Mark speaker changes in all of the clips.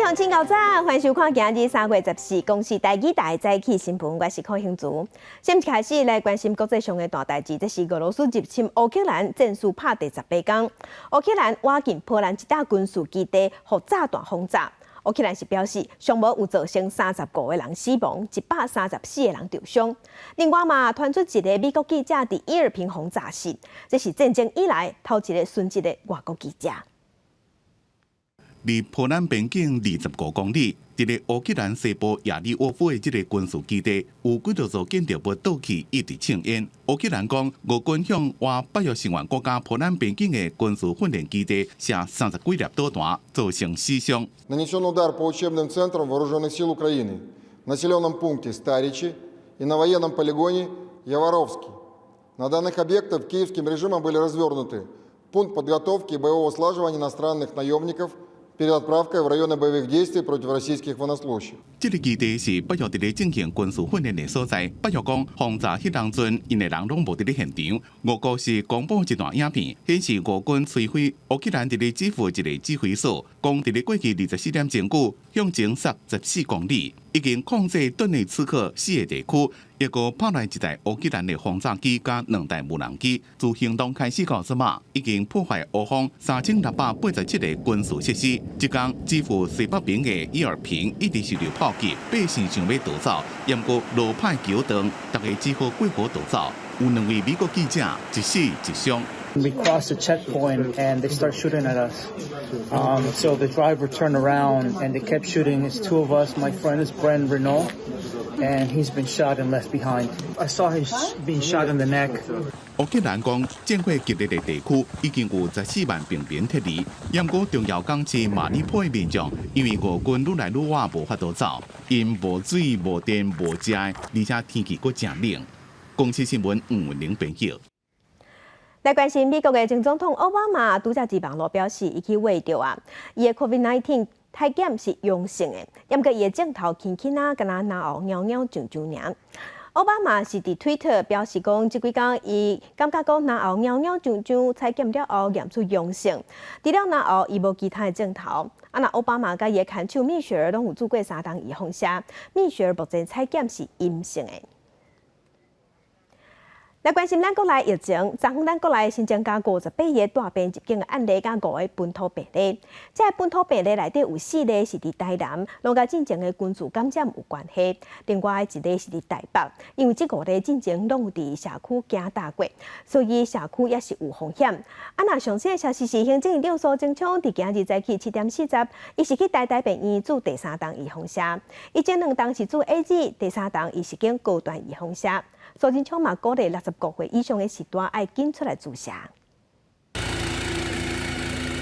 Speaker 1: 鄉親𠢕早，歡迎收看今日3月14公視台語台早起新聞，我是柯興竹。先開始來關心國際上的大代誌，這是俄羅斯入侵烏克蘭戰事拍第18工，烏克蘭倚近波蘭一搭軍事基地，予炸彈轟炸。烏克蘭是表示，上無有造成35個人死亡，134個人受傷。另外嘛，傳出一個美國記者佇伊爾平予炸死，這是戰爭以來頭一个殉職的外國記者。
Speaker 2: 離波蘭邊境25公里，佇咧烏克蘭西部亞利沃夫的這个軍事基地，有幾多座建築物倒去，一直衝煙。烏克蘭講，俄軍向倚北約成員國家波蘭邊境的軍事訓練基地射30幾粒導彈，造成死傷。
Speaker 3: Нанесен удар по учебным центрам Вооруженных сил Украины в населенном пункте Старичи и на военном полигоне Яворовский. На данных объектах киевским режимом были развернуты пункт подготовки и боевого слаживания иностранных наемников перед отправкой в районы боевых действий против российских военнослужащих.
Speaker 2: 這个基地是北約佇咧進行軍事訓練的所在。北約講，轟炸彼當陣，𪜶的人攏無佇咧現場。俄國是公布一段影片，顯示俄軍摧毀烏克蘭佇咧基輔一个指揮所，講佇咧過去24點鐘久向前殺14公里，已經控制頓涅茨克四个地區，抑閣拍來一台烏克蘭的轟炸機佮兩台無人機。自行動開始到這馬，已經破壞烏方3687個軍事設施。這工基輔西北邊的伊爾平一直受著炮擊，百姓想欲逃走，毋過路歹橋斷，大家只好過河逃走。有兩位美國記者一死一傷。
Speaker 4: We crossed the checkpoint and they start shooting at us. So the driver turned around and they kept shooting. It's two of us. My friend is Brent Renaud, and he's been shot and left behind. I saw him being shot in the neck.
Speaker 2: 烏克蘭講，戰火激烈的地區已經有14萬平民撤離。毋過重要港市馬里波的民眾，因為俄軍愈來愈倚，無法度走，𪜶無水、無電、無食，而且天氣閣誠冷。公視新聞吳文玲編譯。
Speaker 1: 來關心美國的前總統奧巴馬，拄才佇網路表示，伊去驗著啊，伊的 COVID-19 體檢是陽性的，毋過伊的症頭輕輕啊，敢若嚨喉撓撓痒痒爾。奧巴馬是佇推特表示講，這幾工伊感覺講嚨喉撓撓痒痒，採檢了後驗出陽性，除了嚨喉，伊無其他的症頭。啊，若奧巴馬佮伊的牽手蜜雪兒攏有注過三針預防射，蜜雪兒目前採檢是陰性的。來關心咱國內疫情，昨昏咱國內新增加58個帶病入境的案例，佮五个本土病例。這个本土病例內底有四例是佇台南，攏佮進前的群聚感染有關係。另外一例是佇台北，因為這五例進前攏有佇社區行踏過，所以社區也是有風險。啊，若上新的消息是，行政院長蘇貞昌佇今日早起7點40，伊是去台大病院注第三針預防射。伊前兩針是注 AZ，第三針伊是揀高端預防射。蘇貞昌嘛鼓勵65歲以上的序大愛緊出來注射。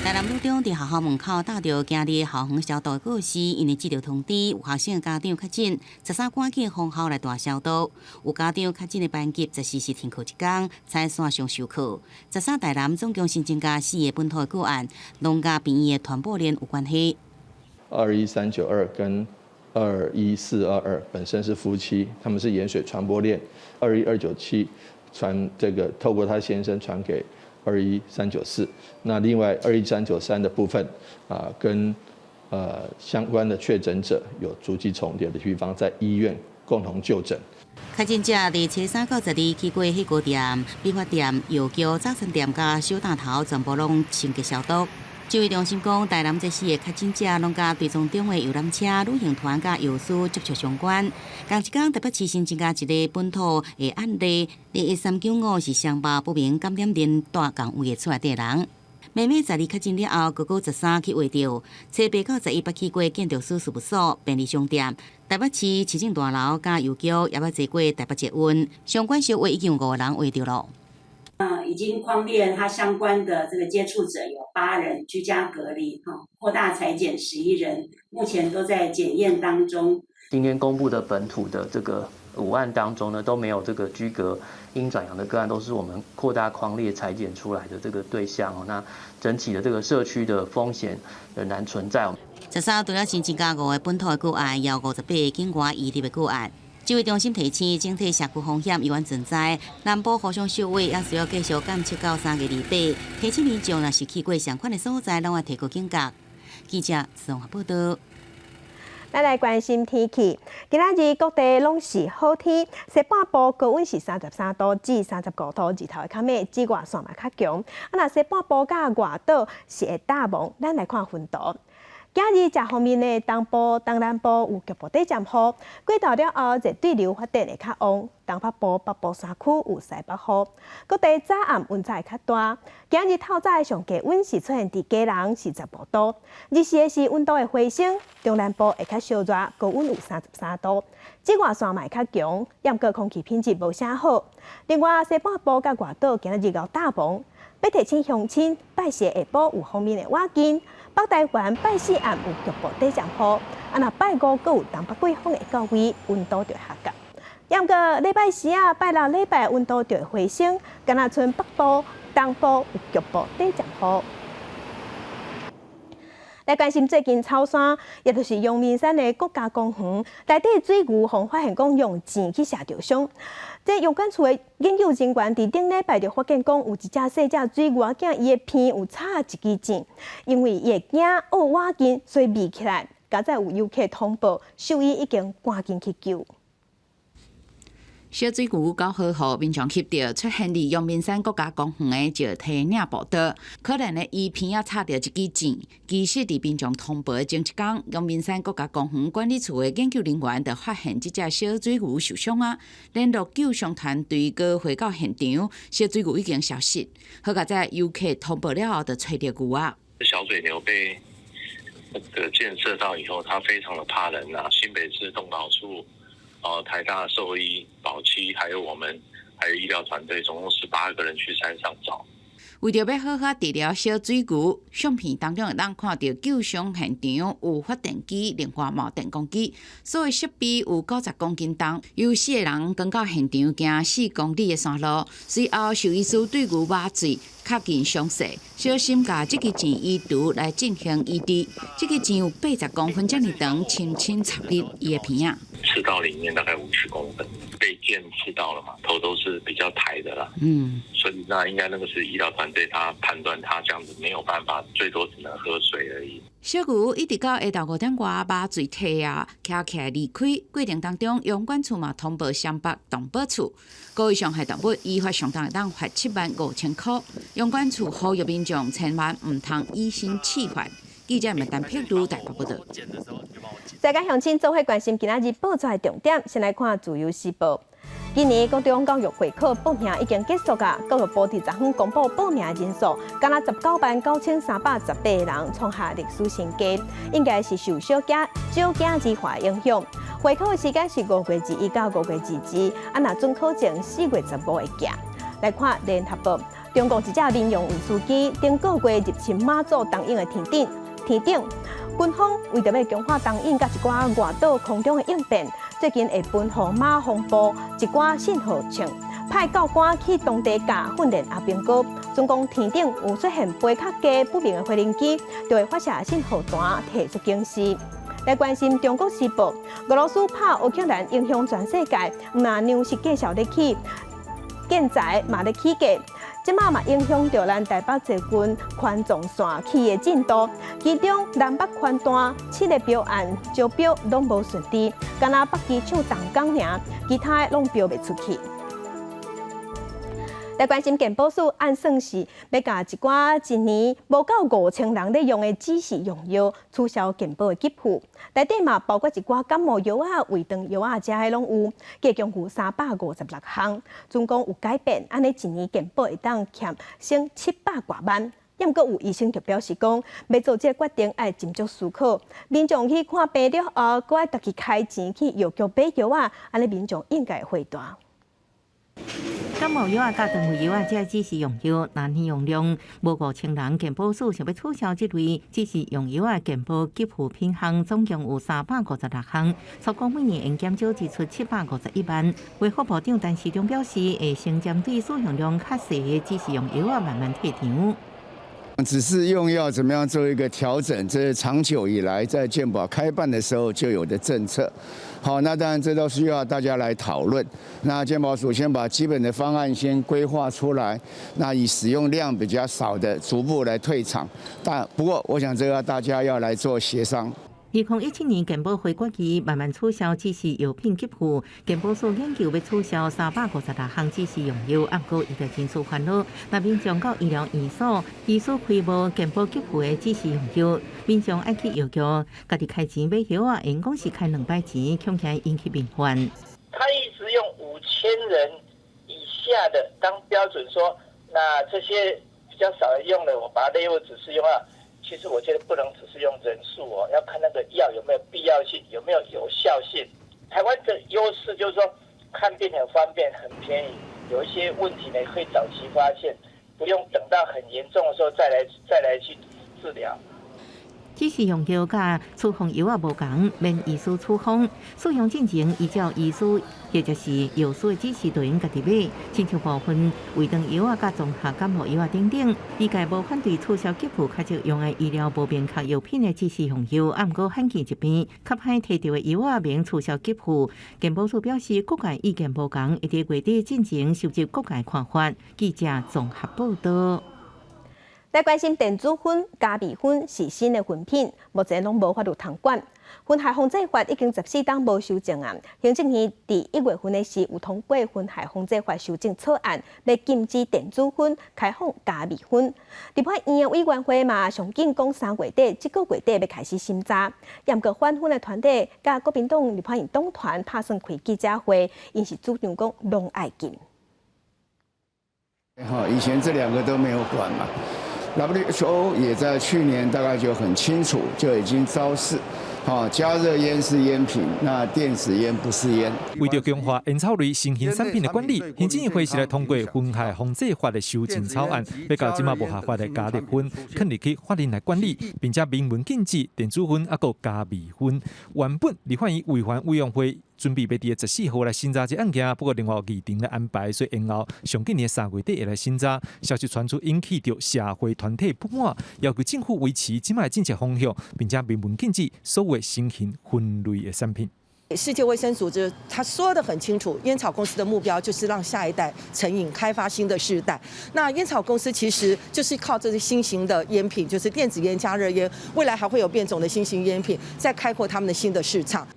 Speaker 5: 台南女中佇學校門口貼著今日校園消毒的告示，因為接著通知有學生家長確診，13趕緊封校來大消毒。有家長確診的班級，14是停課一工，採線上授課。十三台南總共新增加四个本土的個案，攏佮病院的傳播鏈有關係。
Speaker 6: 21392跟21422本身是夫妻，他們是鹽水傳播鏈。21297傳這個透過他先生傳給21394。那另外21393的部分啊，跟相關的確診者有足跡重疊的地方，在醫院共同就診。
Speaker 5: 確診者佇初三到十二去過火鍋店、理髮店、藥局、早餐店佮小檔頭，全部攏清潔消毒。指揮中心講，台南這四個確診者攏佮追蹤中的遊覽車、旅行團佮藥師接觸相關。仝一工台北市新增加一个本土的案例，21395是雙目不明感染鏈蹛仝位的厝內底人。妹妹十二確診了後，哥哥十三去驗著，初八到十一捌去過建築師事務所、便利商店、台北市市政大樓佮郵局，也捌坐過台北捷運。相關小位已經有五個人驗著囉。
Speaker 7: 已經匡列他相關的這個接觸者有八人居家隔離，哈，擴大採檢11人，目前都在檢驗當中。
Speaker 8: 今天公布的本土的這個五案當中呢，都沒有這個居隔陰轉陽的個案，都是我們擴大匡列採檢出來的這個對象哦。那整體的這個社區的風險仍然存在。
Speaker 5: 13除了新增加五个本土的個案，也有58個境外移入的個案。指揮中心提醒，整體社區風險依然存在。南部互相守衛，也需要繼續監測到3月28。提醒民眾，若是去過相款的所在，攏愛提高警覺。記者宋華報道。
Speaker 1: 咱來關心天氣，今仔日各地攏是好天，西半部高溫是33度至35度，日頭會較猛，紫外線嘛較強。啊，若西半部佮外島是會罩霧，咱來看雲圖。今日食方面呢，東部、東南部有局部短暫雨，過晝了後熱對流發展會較旺，東北部、北部山區有西北雨。各地早暗溫差會較大。今日透早的上低溫是出現佇基隆是15度，日時的時溫度會回升，中南部會較燒熱，高溫有33度，紫外線嘛會較強，毋過空氣品質無啥好。另外，西半部佮外島今日𠢕罩霧，欲提醒鄉親拜四下晡有鋒面的倚近。北台灣拜四暗有局部短暫雨，啊若拜五閣有東北季風會到位，溫度就會下降。毋過禮拜四啊，拜六禮拜溫度就會回升，敢若賰北部、東部有局部短暫雨。來關心最近草山，也就是陽明山的國家公園內底水牛，予發現講用箭去射著傷。這農管處的研究人員佇頂禮拜就發現講，有一隻細隻水牛仔囝，伊的鼻有插一支箭，因為伊會驚烏倚近，所以避起來。佳哉有遊客通報，獸醫已經趕緊去救。
Speaker 9: 小水牛9號予民眾翕著出現佇陽明山國家公園的石梯嶺步道，可憐的伊鼻仔插著一支箭。其實佇民眾通報的前一工，陽明山國家公園管理處的研究人員就發現這隻小水牛受傷啊，聯絡救傷團隊閣回到現場，小水牛已經消失。好佳哉遊客通報了後，就揣著牛仔。
Speaker 10: 小水牛被那個箭射到以後，它非常的怕人啊。新北市動保處。哦，台大獸醫、保七，還有我們，還有醫療團隊，總共18個人去山上找。
Speaker 9: 為著欲好好治療小水牛，相片當中會當看著救傷現場有發電機，另外嘛有電光機，所有設備有90公斤重，有四个人趕到現場行4公里的山路，隨後獸醫師對牛麻醉，確認傷勢，小心共這支箭移除來進行醫治。這支箭有80公分遮爾長，深深插入伊的鼻仔。
Speaker 10: 刺到裡面大概50公分，被箭刺到了嘛，頭都是比較抬的啦。所以那應該那個是醫療團隊他判斷他這樣子沒有辦法，最多只能喝水而已。
Speaker 9: 小牛一直到下晝5點外麻醉退啊，徛起來離開。過程當中，農管處嘛通報雙北動保處，高危傷害動物依法相當會當罰75,000箍。農管處呼籲民眾千萬毋通以身試法。記者麥丹佩如台北報道。
Speaker 1: 再佮鄉親做伙關心今仔日報紙的重點，先來看《自由時報》。今年高中教育會考報名已經結束啊！教育部佇昨昏公布報名人數，敢若199,318人，創下歷史新低，應該是受少子少子化影響。會考的時間是5月21到5月22，啊，若準考證4月15會寄。來看聯合報，中國一隻民用運輸機頂個月入侵馬祖東引的天頂，天頂軍方為著欲強化東引佮一寡外島空中的應變，最近會分予馬防部一寡信號槍，派教官去當地教訓練阿兵哥。總講天頂有出現飛較低不明的飛行機，就會發射信號彈提出警示。來關心中國時報，俄羅斯拍烏克蘭影響全世界，毋但糧食繼續咧起，建材嘛咧起價，這馬嘛影響著咱台北捷運環狀線起的進度。其中南北寬段七个標案招標攏無順利，敢若北機場動工爾，其他的攏標袂出去。來關心健保署按算是欲共一寡一年無夠5000人咧用的指示用藥取消健保的給付，內底嘛包括一寡感冒藥啊、胃腸藥啊，這些攏有，計共有356項，總共有改變，按呢一年健保會當儉省700外萬。毋過有醫生就表示講，欲做這个決定愛斟酌思考，民眾去看病了後，閣愛家己開錢去藥局買藥啊，按呢民眾應該會負擔。
Speaker 11: 感冒藥啊，佮腸胃藥啊，這指示用藥，若年用量無5000人，健保署想欲取消這類指示用藥啊，健保給付品項總共有356項，超過每年應減少支出751萬。衛福部長陳時中表示，會先針對使用量較細的指示用藥啊，慢慢退場。
Speaker 12: 指示用藥怎麼樣做一個調整？這是長久以來在健保開辦的時候就有的政策。好，那當然這都需要大家來討論。那健保署先把基本的方案先規劃出來，那以使用量比較少的逐步來退場。但不過，我想這個大家要來做協商。
Speaker 11: 醫2017年健保會決議慢慢取消指示藥品給付，健保署研究欲取消356項指示用藥，毋過醫界人士煩惱。若民眾到醫療院所，醫師開無健保給付的指示用藥，民眾愛去藥局家己開錢買藥仔，因講是開兩擺錢，恐驚引起民怨。
Speaker 13: 他一直用5000人以下的當標準，說那這些比較少人用的，我把它列入指示用藥。其實我覺得不能只是用人數哦，要看那個藥有沒有必要性，有沒有有效性。台灣的優勢就是說，看病很方便、很便宜，有一些問題呢可以早期發現，不用等到很嚴重的時候再來去治療。
Speaker 11: 指示用藥佮處方藥仔無仝，免醫師處方。使用進前依照醫師或者是藥師的指示，就用家己買。親像部分胃腸藥仔佮綜合感冒藥仔等等，醫界無反對取消給付較少用的醫療無明確藥品的指示用藥，毋過罕見疾病較歹提著的藥仔免取消給付。健保署表示，各界意見無仝，會佇月底進前收集各界看法。記者綜合報道。
Speaker 1: 來關心電子薰、加味薰是新的薰品，目前攏無法度通管。薰害防制法已經14冬無修正啊。行政院佇1月份的時有通過薰害防制法修正草案，欲禁止電子薰，開放加味薰。立法院的委員會嘛，上緊講3月底，這個月底欲開始審查。毋過反薰的團體佮國民黨立法院黨團拍算開記者會，𪜶是主張講攏愛禁。
Speaker 12: 哈，以前這兩個都沒有管嘛。WHO 也在去年大概就很清楚，就已經昭示，加熱煙是煙品，那電子煙不是煙。
Speaker 14: 為著強化煙草類新型產品的管理，行政院會是來通過薰害防制法的修正草案，欲共這馬無合法的加熱薰，囥入去法令來管理，並且明文禁止電子薰猶閣加味薰。原本立法院衛環委員會準備欲佇14號來審查這案件，不過另外有議程來安排，所以延後上緊的3月底會來審查。消息傳出，引起著社會團體不滿，要求政府維持這馬的政策方向，並且明文禁止所有新型薰類的產品。
Speaker 15: 世界衛生組織他說得很清楚，菸草公司的目標就是讓下一代成癮，開發新的世代。那菸草公司其實就是靠這些新型的菸品，就是電子菸、加熱菸，未來還會有變種的新型菸品，再開闊他們的新的市場。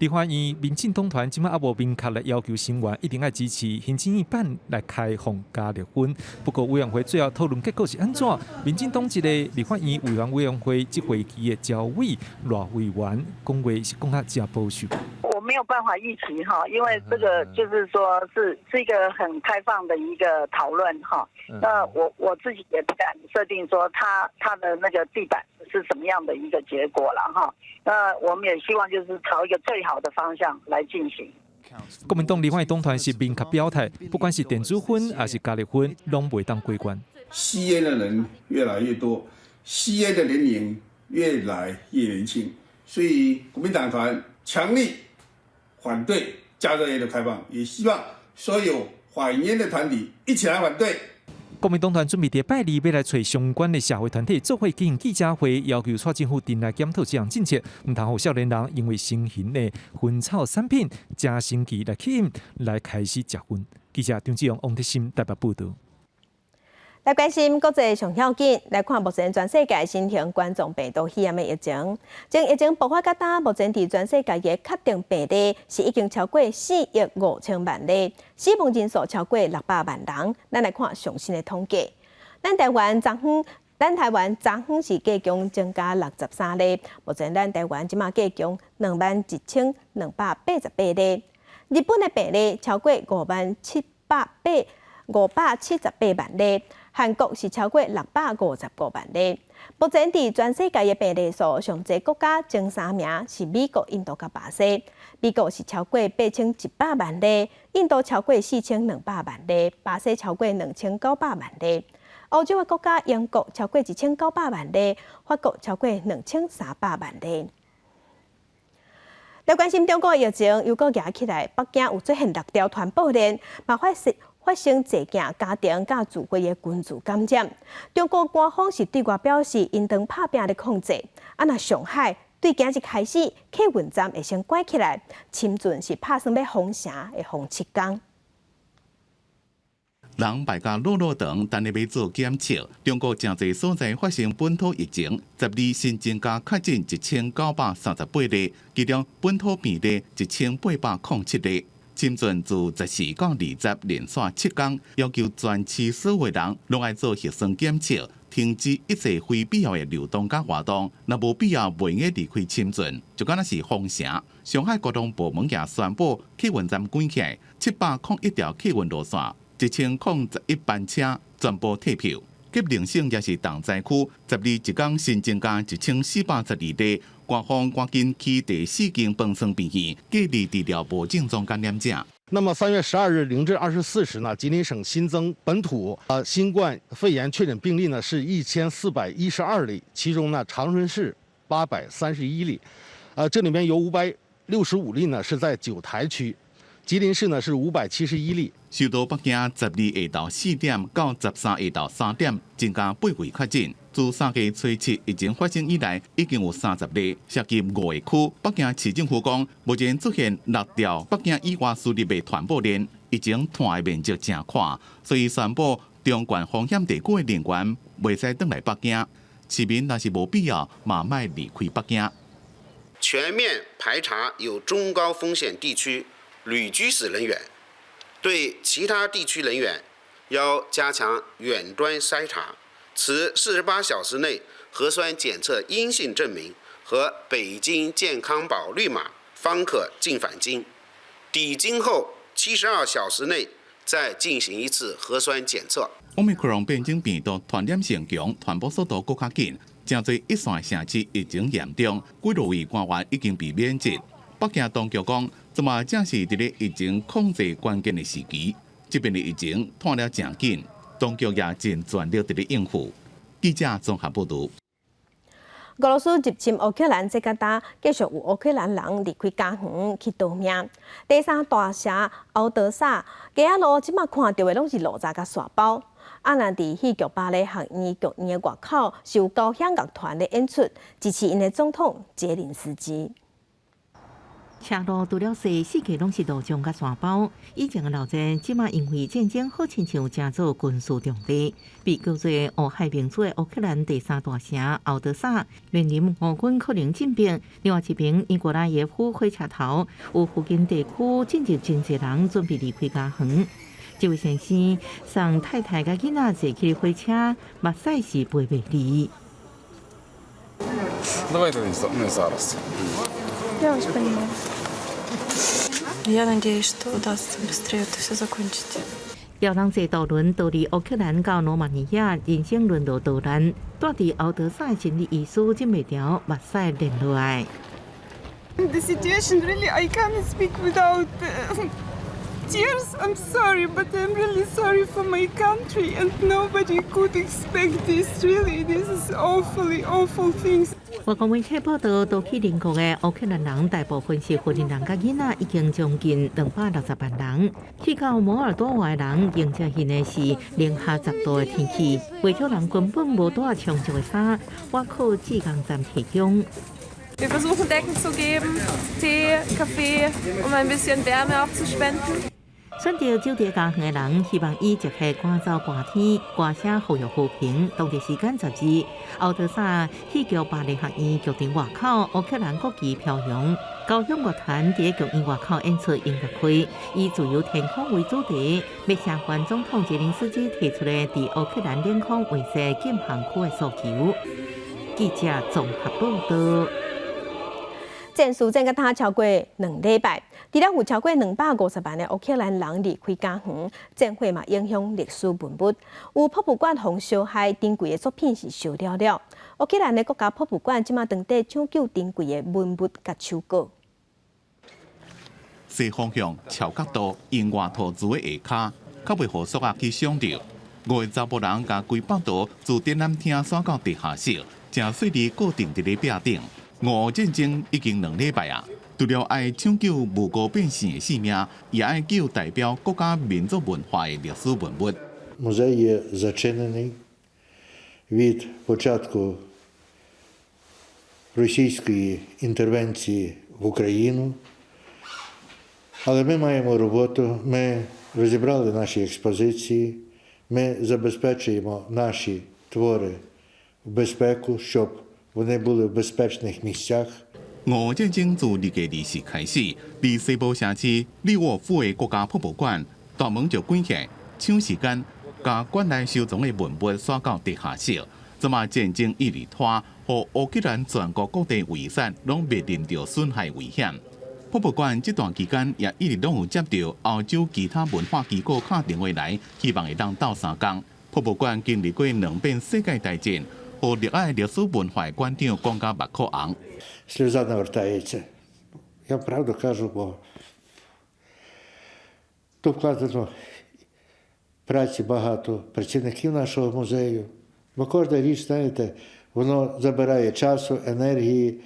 Speaker 14: 立法院民進黨團這馬猶無明確來要求成員一定愛支持行政院版來開放加熱薰。不過委員會最後討論結果是按怎？民進黨籍的立法院衛環委員會這會期的召委賴委員講話是講較誠保守。
Speaker 16: 我沒有辦法預期哈，因為這個就是說是一個很開放的一個討論哈。那我自己也不敢設定說他的那個地板是什麼樣的一個結果了哈。那我們也希望就是朝一個最好的方向來進行。
Speaker 14: 國民黨立法院黨團是明確表態，不管是電子薰抑是加熱薰，攏袂當過關。
Speaker 17: 吸煙的人越來越多，吸煙的年齡越來越年輕，所以國民黨團強力反對加熱煙的開放，也希望所有反煙的團體一起來反對。
Speaker 14: 國民黨團準備佇拜二欲來揣相關的社會團體做伙舉行記者會，要求蔡政府陣來檢討這項政策，毋通予少年人因為新型的薰草產品誠神奇來吸引，來開始食薰。記者張志勇、王德心台北報導。
Speaker 1: 來關心國際上要緊，來看目前全世界新型冠狀病毒肺炎的疫情。從疫情爆發到今，目前佇全世界的確定病例是已經超過4億5000萬例，死亡人數超過600萬人。咱來看上新的統計，咱台灣昨昏是加強增加63例，目前咱台灣這馬加強21,288例。日本的病例超過578萬例。韓國是超過655萬例。目前佇全世界的病例數上濟國家前三名是美國、印度佮巴西。美國是超過8100萬例，印度超過4200萬例，巴西超過2900萬例。歐洲的國家英國超過1900萬例，法國超過2300萬例。來關心中國的疫情又閣夯起來，北京有出現六條傳播鏈，嘛發生濟件家庭佮聚會的群聚感染。中國官方是對外表示，𪜶當拍拚咧控制。啊，若上海對今日開始客運站會先關起來，深圳是拍算欲封城，會封7工。
Speaker 2: 人排甲落落長，等咧欲做檢測。中國誠濟所在發生本土疫情，12新增加確診1938例，其中本土病例1807例。深圳自14到20連續7天要求全市所有人攏愛做核酸檢測，停止一切非必要的流動佮活動，若無必要，袂用離開深圳，就敢若是封城。上海交通部門也宣布客運站關起來，701條客運路線，1011班車全部退票。吉林省也是重災區，12一工新增加1412例，官方趕緊去第四間方艙病院隔離治療無症狀感染者。
Speaker 18: 那麼3月12日0至24時呢，吉林省新增本土新冠肺炎確診病例呢是1412例，其中呢長春市831例，這裡面有565例呢是在九台區，吉林市呢是571例。
Speaker 2: 首都北京12下晝4點到13下晝3點增加8位確診。自3月初7疫情發生以來，已經有30例，涉及5個區。北京市政府講，目前出現6條北京以外輸入的傳播鏈，疫情傳的面積誠寬，所以宣布中懸風險地區的人員袂使轉來北京。市民若是無必要，嘛莫離開北京。
Speaker 19: 全面排查有中高風險地區旅居史人員，對其他地區人員要加強遠端篩查。持48小時內核酸檢測陰性證明和北京健康寶綠碼，方可進返京。抵京後72小時內再進行一次核酸檢測。
Speaker 2: Omicron 變種病毒傳染性強，傳播速度閣較緊，誠濟一線城市疫情嚴重，幾落位官員已經被免職。北京當局講，這馬正是佇咧疫情控制關鍵的時期，這邊的疫情拖了誠緊。當局也盡全力佇咧應付。記者綜合報導。
Speaker 1: 俄羅斯入侵烏克蘭這個今，繼續有烏克蘭人離開家園去逃命。第三大城敖德薩街仔路這馬看著的攏是爐渣佮沙包。啊，若佇戲劇芭蕾學院劇院的外口是有交響樂團咧演出，支持𪜶的總統澤連斯基。
Speaker 11: 車路除了踅，四界攏是路障佮沙包。以前的老戰，這馬因為戰爭，好親像成做軍事重地，被叫做烏海明珠的烏克蘭第三大城敖德薩，面臨俄軍可能進逼。另外一邊，尼古拉耶夫火車頭有附近地區進入真濟人準備離開家園。這位先生送太太佮囡仔坐去火車，目屎是陪袂離。
Speaker 20: Давайте не зараз.
Speaker 21: Я вас понимаю. Я надеюсь, что удастся быстрее это все закончить.
Speaker 11: 有人坐渡輪逃離烏克蘭到羅馬尼亞，人生淪落逃難。住佇敖德薩的心理醫師忍袂牢，目屎流落來。
Speaker 21: The situation really, I can't speak without tears. I'm sorry, but I'm really sorry for my country, and nobody could expect this. Really, this is awfully awful things.
Speaker 11: 外國媒體報道，逃去鄰國的烏克蘭人大部分是婦人佮囡仔，已經將近260萬人。去到摩爾多瓦的人迎接𪜶的是零下10度的天氣，不少人根本無帶充足的衫，倚靠志工站提供。
Speaker 21: Wir versuchen Decken zu geben, Tee, Kaffee, um ein bisschen Wärme auch zu spenden.
Speaker 11: 選擇走佇家園的人，希望以熱血趕走寒天，歌聲呼籲和平。當地時間12，敖德薩戲劇芭蕾學院劇場外口，烏克蘭國旗飄揚，交響樂團佇劇院外口演出音樂會，以自由天空為主題，欲聲援總統澤連斯基提出的佇烏克蘭領空劃設禁航區的訴求。記者綜合報道。
Speaker 1: 戰事戰甲今超過2禮拜，除了有超過250萬的烏克蘭人離開家園，戰火嘛影響歷史文物，有博物館予燒害，珍貴的作品是燒了了。烏克蘭的國家博物館這馬當地搶救珍貴的文物佮手稿。
Speaker 2: 西方向超角度用外塗厝的下跤，較袂予索仔去傷著。五个查埔人共規腹刀自展覽廳徙到地下室，誠細膩固定佇咧壁頂。俄烏戰爭已經2禮拜啊！除了愛搶救無辜變性的性命，也愛救代表國家民族文化的歷史文物。
Speaker 22: Музей є зачинений від початку російської інтервенції в Україну, але ми маємо роботу, ми Розібрали наші експозиції. Ми забезпечуємо наші твори в безпеку, щоб вони були в безпечних місцях.
Speaker 2: 俄戰爭自2024開始，佇西部城市利沃夫的國家博物館大門就關起來，搶時間共館內收藏的文物徙到地下室。這馬戰爭一直拖，予烏克蘭全國各地遺產攏面臨著損害危險。博物館這段期間也一直攏有接著歐洲其他文化機構敲電話來，希望會當鬥相共。博物館經歷過兩遍世界大戰，予熱愛歷史文化的館長講甲目眶紅。
Speaker 22: Сльоза навертається. Я правду кажу, бо тут вкладено праці багато працівників нашого музею. Бо кожна річ, знаєте, воно забирає часу, енергії.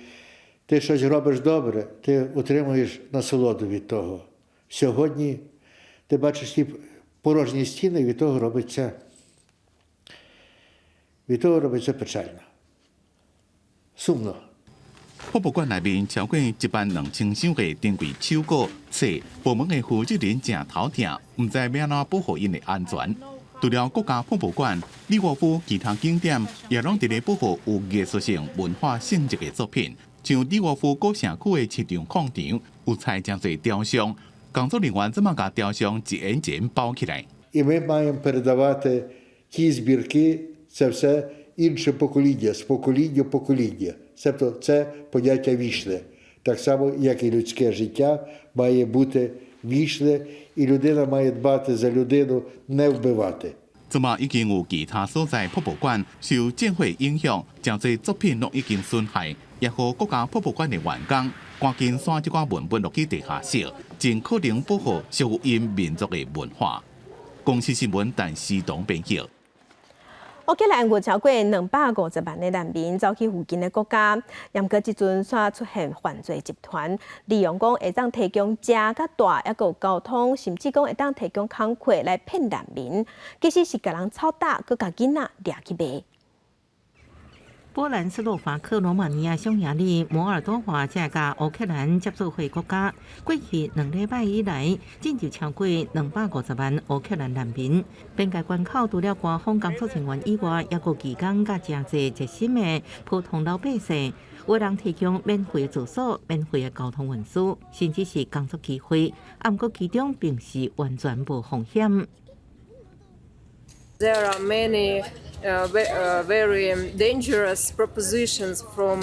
Speaker 22: Ти щось робиш добре, ти отримуєш насолоду від того. Сьогодні ти бачиш ті порожні стіни, від того робиться печально. Сумно.
Speaker 2: 博物館內面超過1萬2千箱的珍貴手稿冊，部門的負責人誠頭痛，毋知欲按怎保護𪜶的安全。除了國家博物館，利沃夫其他景點也攏佇咧保護有藝術性、文化性質的作品，像利沃夫古城區的市場廣場，有拆誠濟雕像，工作人員這馬共雕像一層一層包起來。
Speaker 22: І ми маємо передавати ті збірки, це все інше покоління, з покоління в покоління. Тобто це поняття вічне. Так само, як і людське життя має бути вічне, і людина має дбати за людину, не вбивати.
Speaker 2: 這馬已經有其他所在博物館受戰火影響，誠濟作品攏已經損害，也予國家博物館的員工趕緊徙這寡文物落去地下室，盡可能保護屬於𪜶民族的文化。公視新聞陳思東編譯。
Speaker 1: 烏克蘭有超過250萬的難民走去附近的國家，毋過這陣煞出現犯罪集團，利用講會當提供食佮住，抑閣有交通，甚至講會當提供工課來騙難民，其實是共人炒大，閣共囡仔掠去賣。
Speaker 11: 波蘭、斯洛伐克、羅馬尼亞、匈牙利、摩爾多瓦這个烏克蘭接觸會國家，過去2禮拜以來，進入超過250萬烏克蘭難民。邊界關口除了官方工作人員以外，抑閣義工佮誠濟熱心的普通老百姓，有人提供免費的住所、免費的交通運輸，甚至是工作機會。啊，毋過其中並毋是完全無風險。
Speaker 3: There are many very dangerous propositions from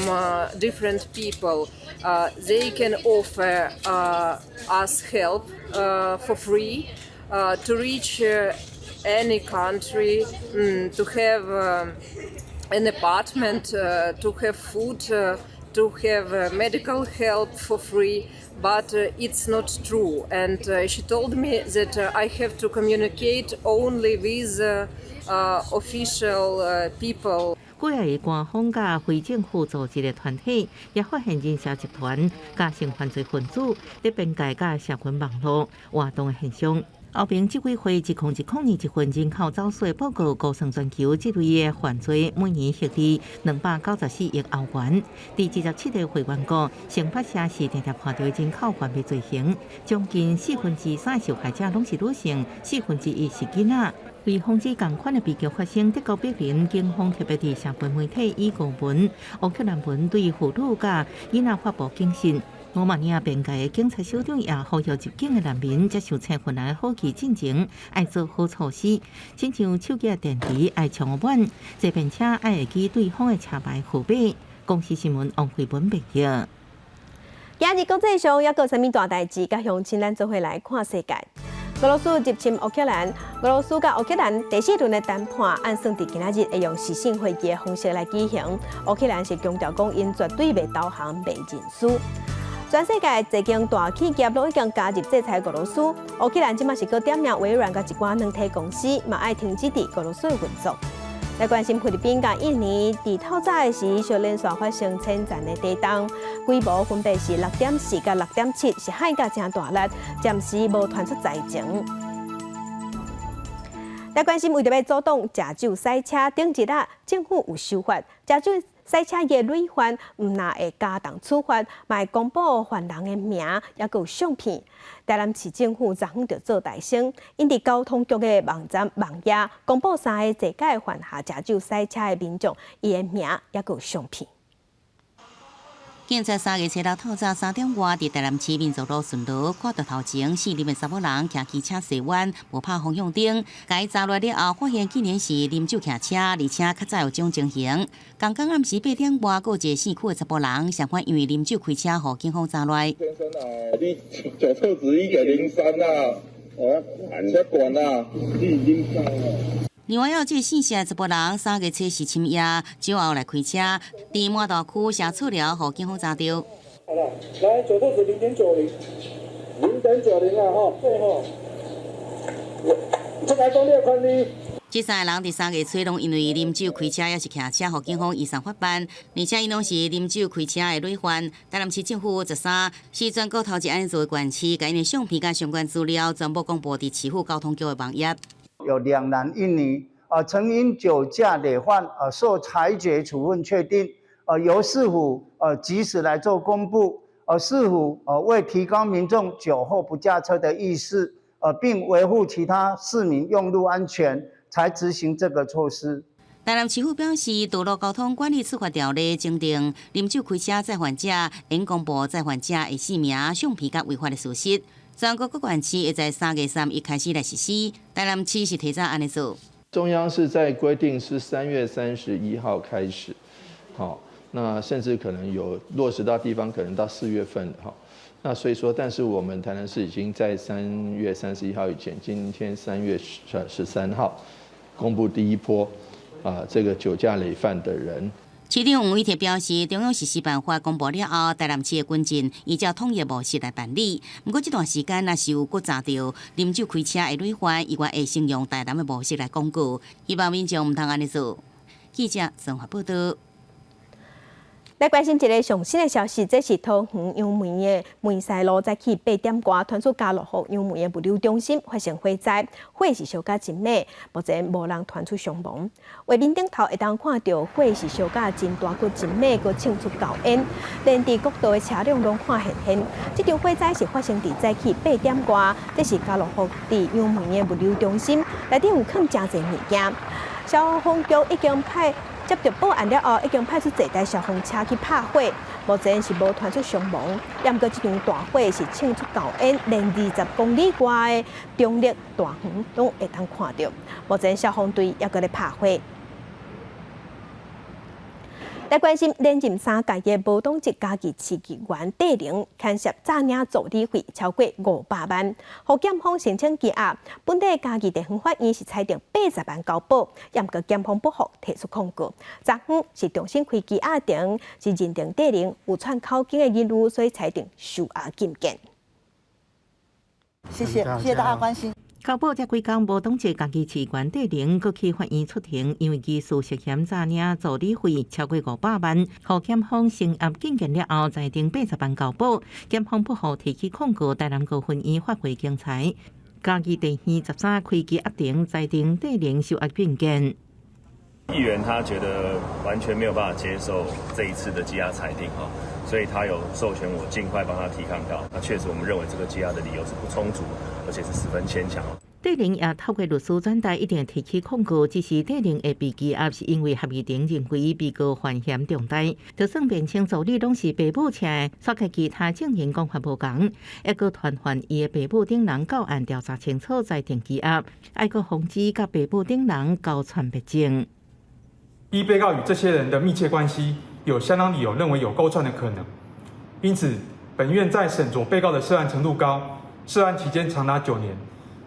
Speaker 3: different people. They can offer us help for free to reach any country, to have an apartment, to have food, to have medical help for free. But it's not true. And she told me that I have to communicate only with official people.
Speaker 11: 幾仔个官方佮非政府組織的團體也發現人蛇集團佮性犯罪分子佇邊界佮社群網路活動的現象。歐盟執委會2020年一份人口走私報告，估算全球這類的犯罪每年獲利294億歐元。佇27個會員國，上北城市定定看著人口販賣罪行，將近3/4受害者攏是女性，1/4是囡仔。為防止仝款的悲劇發生，德國柏林警方特別佇社群媒體以俄文、烏克蘭文對婦女佮囡仔發布警訊。羅馬尼亞邊界的警察首長也呼籲入境的難民接受請困難的好期進前，愛做好措施，親像手機的電池愛充滿，坐便車愛會記對方的車牌號碼。公視新聞王慧文報導。
Speaker 1: 今日國際上抑閣有啥物大代誌？佮鄉親咱做伙來看世界。俄羅斯入侵烏克蘭，俄羅斯佮烏克蘭第四輪的談判按算佇今仔日會用視訊會議的方式來舉行。烏克蘭是強調講，𪜶絕對袂投降、袂認輸。全世界濟間大企業攏已經加入制裁俄羅斯，烏克蘭這馬是閣點名微軟佮一寡軟體公司，嘛愛停止佇俄羅斯的運作。來關心菲律賓佮印尼，佇透早的時，小連續發生淺層的地動，規模分別是6.4佮6.7，是海甲誠大力，暫時無傳出災情。來關心為著欲阻擋食酒駛車，頂日啊，政府有修法，食酒賽車的累犯毋但會加重處罰，嘛會公布犯人的名，抑閣有相片。台南市政府昨昏就做代先，𪜶佇交通局的網站網頁公布三个坐駕犯下食酒賽車的民眾，伊的名抑閣有相片。
Speaker 5: 警察三月初六透早3點外，佇台南市民族路巡邏，看到頭前四啉的查某人騎機車踅彎，無拍方向燈，共伊查落了後，發現竟然是啉酒騎車，而且較早有這種情形。仝工暗時8點外，閣有一个姓許的查埔人，相款因為啉酒開車，予警方查來。
Speaker 4: 先生啊，你酒測值1.03啊，哦，車懸啊，你啉啥啊？
Speaker 5: 另外，有這个姓謝的查埔人，3月初四深夜酒後來開車，佇滿大區寫錯了，予警方查著。
Speaker 4: 好啦，來酒測值0.90，0.90啊，吼，對吼。這個講你的權利。
Speaker 5: 這三个人佇3月初攏因為啉酒開車，抑是騎車，予警方移送法辦，而且𪜶攏是啉酒開車的累犯。台南市政府13是全國頭一按呢做的縣市，共𪜶的相片佮相關資料全部公布佇市府交通局的網頁。
Speaker 6: 有兩男一女，曾因酒駕累犯，受裁決處分確定，由市府及時來做公布，市府為提高民眾酒後不駕車的意識，並維護其他市民用路安全，才執行這個措施。
Speaker 5: 台南市府表示，道路交通管理處罰條例增訂，啉酒開車載犯者應公布載犯者的姓名、相片佮違法的事實。全國各縣市會在3月31開始來實施，台南市是提早按呢做。
Speaker 23: 中央是在規定是3月31號開始，好，那甚至可能有落實到地方，可能到4月份，哈，那所以說，但是我們台南市已經在3月31號以前，今天3月13號公布第一波啊，這個酒駕累犯的人。
Speaker 5: 市長黃偉哲表示，中央實施辦法公布了後，台南市的跟進依照統一模式來辦理。毋過這段時間，若是有閣查著啉酒開車的累犯，伊會先用台南的模式來公告，希望民眾毋通按呢做。記者曾華報道。
Speaker 1: 來關心一个上新的消息，這是桃園楊梅的梅西路早起8點外，傳出家樂福楊梅的物流中心發生火災，火勢燒甲真猛，目前無人傳出傷亡。畫面頂頭會當看著火勢燒甲真大，閣真猛，閣衝出厚煙，連佇國道的車輛攏看現現。這場火災是發生佇早起8點外，這是家樂福佇楊梅的物流中心，內底有囥誠濟物件，消防局已經派。接著報案了後，已經派出濟台消防車去拍火，目前是無傳出傷亡。毋過這場大火是衝出厚煙，連20公里外的中壢大園攏會當看著。目前消防隊猶閣咧拍火。來關心連任三屆的無黨籍嘉義市議員戴伶牽涉詐領助理費超過500萬，予檢方申請羈押。本地嘉義地方法院是裁定80萬交保，毋過檢方不服提出抗告。昨昏是重新開羈押庭，是認定戴伶有串口供的疑慮，所以裁定收押禁見。
Speaker 24: 謝謝，謝謝大家關心。
Speaker 11: 交保這幾工無黨籍嘉義市議員戴伶，閣去法院出庭，因為疑似涉嫌詐領助理費超過500萬，予檢方聲押禁見了後，裁定80萬交保。檢方不服提起控告，台南高分院發回檢裁。嘉義地院13開羈押庭，裁定戴伶收押禁見。
Speaker 25: 議員他覺得完全沒有辦法接受這一次的羈押裁定，所以他有授權我盡快幫他提抗告。那確實，我們認為這個羈押的理由是不充足，而且是十分牽強。
Speaker 11: 戴伶也透過律師轉達，一定提起控告，只是戴伶會被羈押，是因為合議庭認為被告犯嫌重大。就算辯稱助理攏是爸母請的，煞佮其他證人講法無仝，猶閣傳喚伊的爸母等人到案調查清楚，再定羈押，猶閣防止佮爸母等人交串別證。
Speaker 26: 依被告與這些人的密切關係，有相當理由認為有勾串的可能，因此本院在審酌被告的涉案程度高、涉案期間長達9年，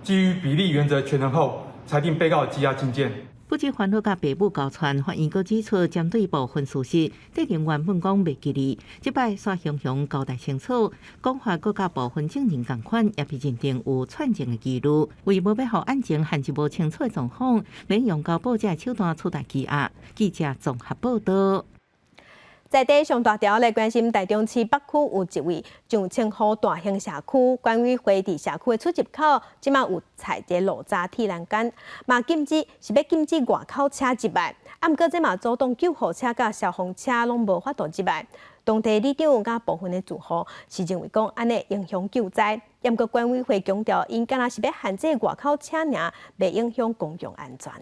Speaker 26: 基於比例原則權衡後，裁定被告羈押禁見。
Speaker 11: 不止煩惱佮爸母交串，法院閣指出，針對部分事實，戴伶原本講袂記得，這擺煞雄雄交代清楚，講法閣佮部分證人仝款，也被認定有串證的疑慮。為無欲予案情陷入無清楚的狀況，免用交保這手段取代羈押。記者綜合報道。
Speaker 1: 在地上大條來關心，台中市北區有一位上千戶大興社區管委會佇社區的出入口，這馬有設這路閘鐵欄杆，嘛禁止是欲禁止外口車入來。啊，毋過這嘛阻擋救護車佮消防車攏無法度入來。當地里長佮部分的住戶是認為講按呢影響救災，毋過管委會強調，𪜶敢若是欲限制外口車爾，袂影響公共安全。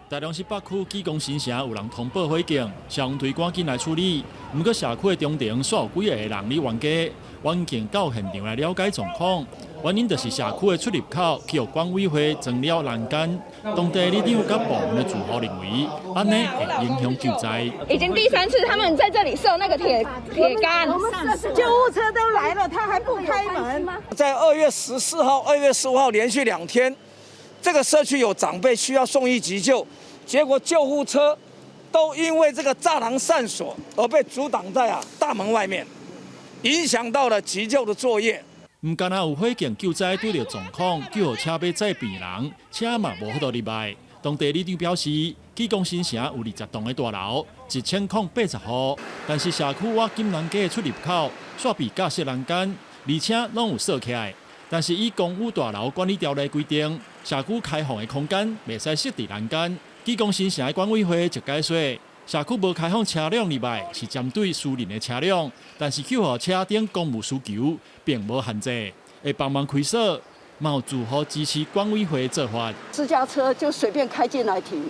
Speaker 7: 台中市北區啟光新城有人通報火警，消防隊趕緊來處理。毋過社區的中庭煞有幾个人佇冤家，員警到現場來了解狀況。原因就是社區的出入口去予管委會裝了欄杆，當地里長佮部分的住戶認為，按呢會影響救災。
Speaker 8: 已經第三次，他們在這裡設那個鐵桿，
Speaker 9: 救護車都來了，他還不開門。
Speaker 10: 在2月14號、2月15號連續2天，這個社區有長輩需要送醫急救。結果救護車都因為這個柵欄上鎖而被阻擋在大門外面，影響到了急救的作業。
Speaker 7: 毋干焦有火警救災拄著狀況，救護車欲載病人，車嘛無法度入來。當地里長表示，啟光新城有20棟的大樓，1080戶，但是社區倚金蘭街的出入口煞被架設欄杆，而且攏有鎖起來。但是以公寓大樓管理條例規定，社區開放的空間袂使設置欄杆。啟光新城的管委會就解說，社區無開放車輛入來是針對私人的車輛，但是救護車等公務需求並無限制，會幫忙開鎖，嘛有住戶支持管委會的做法。
Speaker 9: 私家車就隨便開進來停，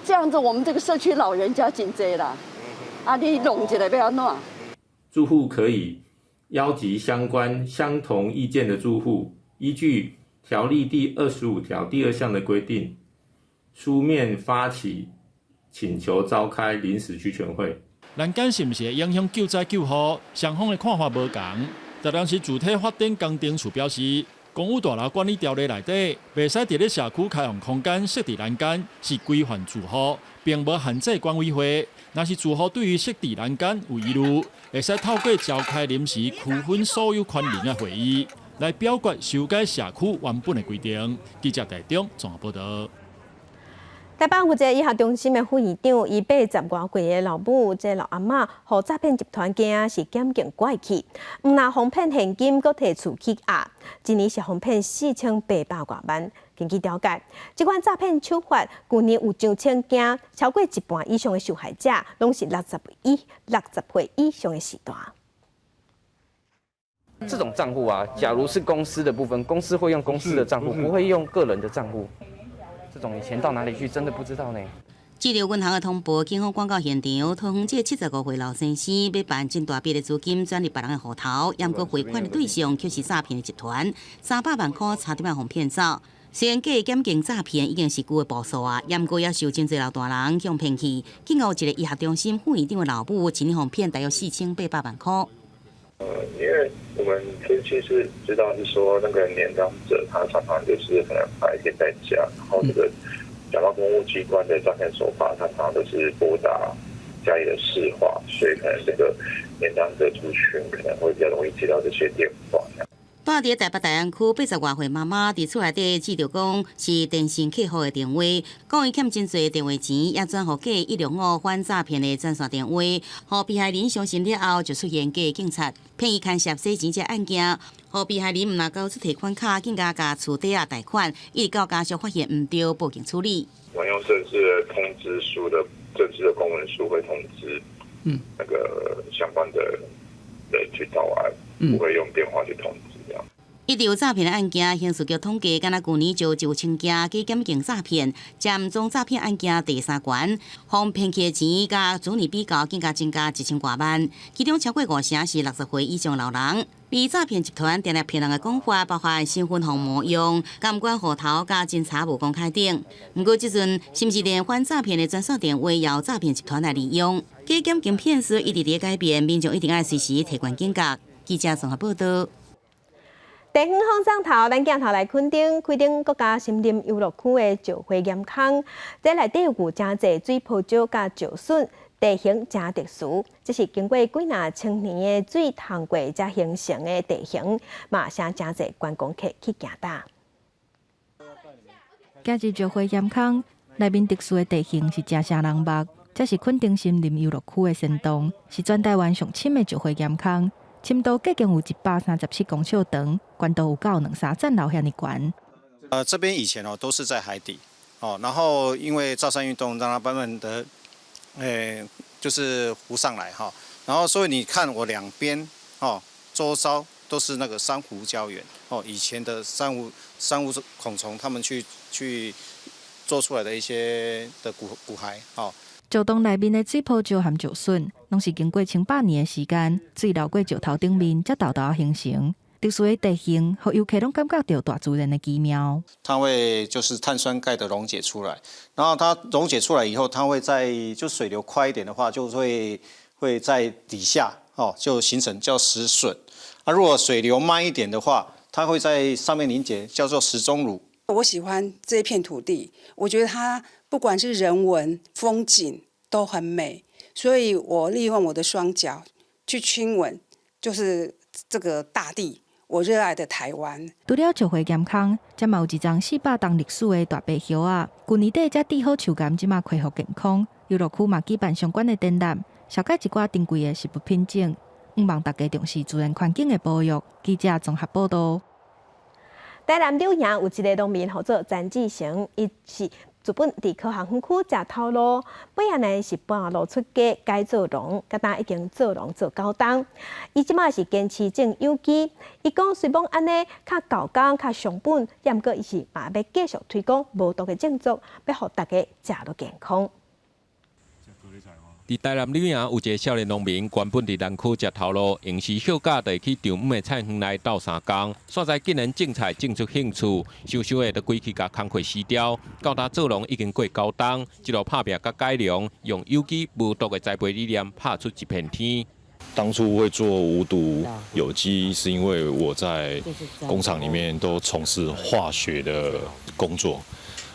Speaker 9: 這樣子我們這個社區老人家真濟啦，啊你弄一下欲按怎？
Speaker 13: 住戶可以邀集相關相同意見的住戶，依據條例第25條第2項的規定，書面發起請求召開臨時區權會。
Speaker 7: 欄杆是毋是會影響救災救護？雙方的看法無仝。台南市主體發展工程處表示，公寓大樓管理條例內底，袂使佇咧社區開放空間設置欄杆，是規範住戶，並無限制管委會。若是住戶對於設置欄杆有疑慮，會使透過召開臨時區分所有權人的會議，來表決修改社區原本的規定。記者台中綜合報導。
Speaker 1: 台北有一个醫學中心的副院長，伊80外歲的老母，這老阿嬤，予詐騙集團驚是檢警拐去，毋但予騙現金，閣提厝去押，一年是予騙4800外萬。根據了解，這款詐騙手法，舊年有上千件，超過一半以上的受害者，攏是60歲以上的序大。
Speaker 24: 這種賬戶啊，假如是公司的部分，公司會用公司的賬戶，不會用個人的賬戶。這種錢到哪裡去，真的不知道呢。
Speaker 5: 接著銀行的通報，警方趕到現場，桃園這75歲老先生欲辦真大筆的資金轉入別人的戶頭，毋過匯款的對象卻是詐騙的集團，300萬塊差點仔予騙走。雖然假檢警詐騙已經是舊的步數啊，毋過也是有真濟老大人予騙去。警有一個醫學中心副院長的老母，一年予騙大約4800萬塊。
Speaker 4: 因為我們天氣是知道是說那個年長者，他常常就是可能白天在家，然後這個假冒公務機關的詐騙手法，他常常都是撥打家裡的市話，所以可能這個年長者族群可能會比較容易接到這些電話。
Speaker 5: 住佇台北大安區80外歲媽媽佇厝內底接著講是電信客戶的電話，講伊欠真濟電話錢，也轉予假165反詐騙的專線電話，予被害人相信了後，就出現假警察騙伊牽涉洗錢這案件，予被害人毋但交出提款卡，更加共厝抵押貸款，一直到家屬發現毋對，報警處理。
Speaker 4: 我用正式的通知書的正式的公文書會通知，那個相關的人去到案，不會用電話去通知。
Speaker 5: 一直有詐騙的案件，刑事局統計，敢若舊年就有1000件假檢警詐騙，佔總詐騙案件第三懸，予騙去的錢佮去年比較，更加增加1000外萬，其中超過5成是60歲以上老人。而詐騙集團定定騙人的講法，包括身份予冒用、監管戶頭、佮偵查無公開等。毋過這陣，是毋是連反詐騙的專線電話也由詐騙集團來利用？假檢警騙術一直佇改變，民眾一定愛隨時提懸警覺。記者綜合報導。
Speaker 1: 地方放送頭，咱鏡頭來墾丁，墾丁國家森林遊樂區的石花岩坑，這內底有誠濟水泡石佮石筍，地形誠特殊，這是經過幾若千年的水沖過才形成的地形，嘛吸引誠濟觀光客去行踏。
Speaker 27: 行入石花岩坑，內面特殊的地形是誠吸人目。
Speaker 12: 這是墾丁森林遊樂區的仙洞，是全台灣上深的石灰岩坑，深度計共有137公尺長，懸度有到兩三層樓遐爾懸。
Speaker 19: 這邊以前哦都是在海底，哦，然後因為造山運動，讓它慢慢的，就是浮上來哈，然後所以你看我兩邊哦，周遭都是那個珊瑚礁岩，哦，以前的珊瑚孔蟲他們去做出來的一些的骨骸，哦。
Speaker 12: 石洞內面的水泡石和石筍，攏是經過千百年的時間，水流過石頭頂面，才沓沓形成。特殊的地形，予遊客攏感覺著大自然的奇妙。
Speaker 19: 它會就是碳酸鈣的溶解出來，然後它溶解出來以後，它會在就水流快一點的話，就會在底下哦，就形成叫石筍。啊，如果水流慢一點的話，它會在上面凝結，叫做石鐘乳。
Speaker 14: 我喜歡這片土地，我覺得它不管是人文風景都很美，所以我利用我的雙腳去親吻，就是這個大地。我熱愛的台灣。
Speaker 12: 除了石灰岩坑，這嘛有一叢400冬歷史的大白葉仔。舊年底才治好樹癌，這馬恢復健康。遊樂區嘛舉辦相關的展覽，紹介一寡珍貴的植物品種，向望大家重視自然環境的保育。記者綜合報道。
Speaker 1: 台南柳營有一个農民號做詹志成，伊是自本佇科學園區食頭路，尾仔呢是半路出家改做農，佮今已經做農做九冬。伊這馬是堅持種有機，伊講雖罔按呢較厚工較傷本，毋過伊是嘛欲繼續推廣無毒的種作，欲予大家食落健康。
Speaker 15: 佇台南柳營有一个少年農民，原本佇南區食頭路，閒時歇假就會去丈姆的菜園內鬥相共。煞知竟然種菜種出興趣，想想下就規氣共工課辭掉。到今做農已經過九冬，一路拍拚佮改良，用有機無毒的栽培理念，拍出一片天。
Speaker 16: 當初會做無毒有機，是因為我在工廠裡面都從事化學的工作，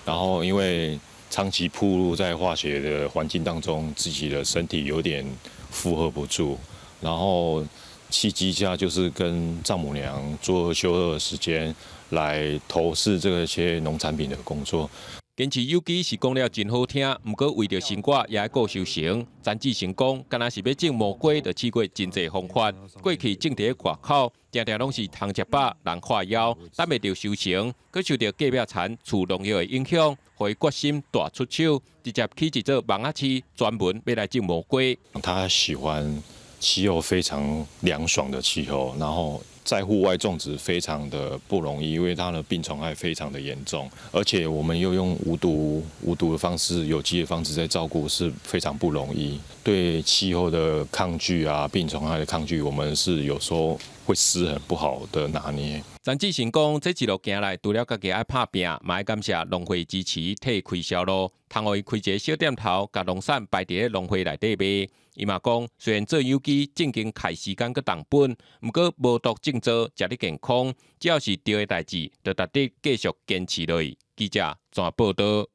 Speaker 16: 然後因為長期暴露在化學的環境當中，自己的身體有點負荷不住，然後契機下就是跟丈母娘做休二的時間來投事這些農產品的工作。
Speaker 15: 堅持有機是講了真好聽，毋過為著生活也愛顧收成。詹志成講，敢若是欲種蘑菇，就試過真濟方法。過去種佇咧外口，定定攏是蟲食飽，人看枵，等袂著收成，閣受著隔壁田厝農藥的影響，予伊決心大出手，直接起一座網仔飼，專門欲來種蘑菇。
Speaker 16: 他喜歡氣候非常涼爽的氣候，然後在戶外種植非常的不容易，因為它的病蟲害非常的嚴重，而且我們又用無毒的方式、有機的方式在照顧，是非常不容易。對氣候的抗拒啊，病蟲害的抗拒，我們是有時候會失衡不好的拿捏。
Speaker 15: 詹志成講，這一路行來，除了家己愛拍拚，嘛愛感謝農會支持，替伊開銷路，通予伊開一个小店頭，共農產擺佇咧農會內底賣。伊嘛講，雖然做有機正經開時間閣重本，毋過無毒種作，食得健康，只要是對的代誌，就值得繼續堅持落去。記者綜合報道。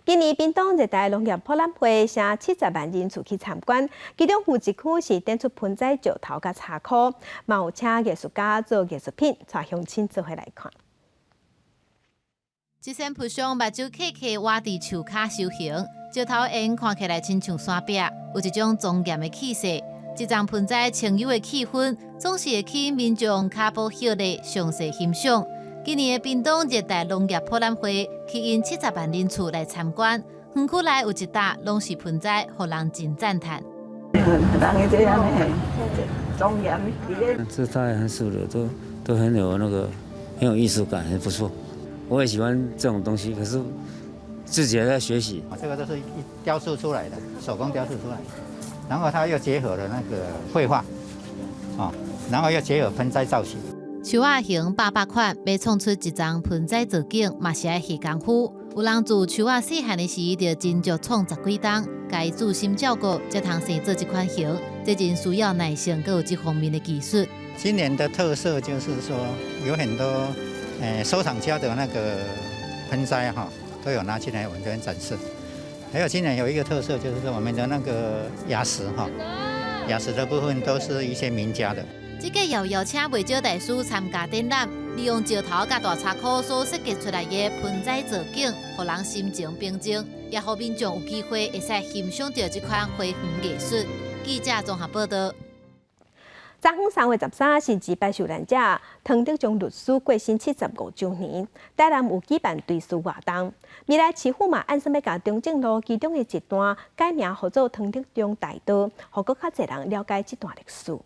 Speaker 1: 今年屏東熱帶農業博覽會，成70萬人次去參觀，其中有一區是展出盆栽石頭佮茶箍，嘛有請藝術家做藝術品，帶鄉親做伙來看。
Speaker 17: 這扇佛像目睭瞌瞌倚佇樹跤修行，石頭緣看起來親像山壁，有一種莊嚴的氣勢。這叢盆栽清幽的氣氛，總是會吸引民眾跤步歇咧，詳細欣賞。今年的屏東熱帶農業博覽會吸引70萬人次來參觀，園區內有一搭攏是盆栽，予人真讚嘆。
Speaker 19: 人這樣莊嚴。
Speaker 20: 這大很熟的，都很有那個很有藝術感，很不錯。我也喜歡這種東西，可是自己還在學習。
Speaker 21: 這個都是雕塑出來的，手工雕塑出來的，然後它又結合了那個繪畫，啊，然後又結合盆栽造型。
Speaker 17: 樹仔型百百款，欲創出一叢盆栽造景，嘛是愛下功夫。有人自樹仔細漢的時，就真足創十幾冬，共伊注心照顧，才通生做這款型。這真需要耐性，閣有這方面的技術。
Speaker 21: 今年的特色就是說，有很多收藏家的那個盆栽哈，都有拿進來我們這邊展示。還有今年有一個特色，就是說我們的那個牙石哈，牙石的部分都是一些名家的。
Speaker 17: 這屆又邀請袂少大師參加展覽，利用石頭佮大柴箍所設計出來的盆栽造景，予人心情平靜。也予民眾有機會會使欣賞著這款花園藝術。記者綜合報道。
Speaker 1: 昨昏3月13是二八受難者湯德宗律師過身75週年，台南有舉辦追思活動。未來市府嘛按算欲共中正路其中的一段改名號做湯德宗大道，予閣較濟人了解這段歷史。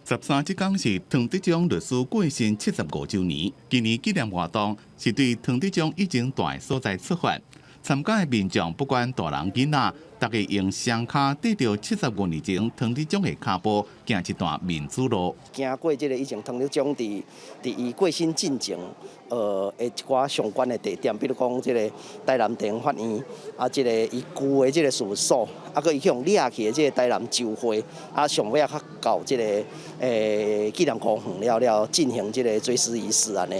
Speaker 2: 13這工是湯德宗律師過身75週年，今年紀念活動是對湯德宗以前蹛的所在出發。參加的民眾不管大人囡仔，逐家用雙跤綴著75年前湯德宗的跤步，行一段民主路。
Speaker 3: 行過這个以前湯德宗佇伊過身進前，的一寡相關的地點，比如講這个台南地方法院，啊，這个伊舊的這个事務所，啊，閣伊去予掠去的這个台南州會，啊，上尾仔到這个紀念公園了了進行這个追思儀式按呢。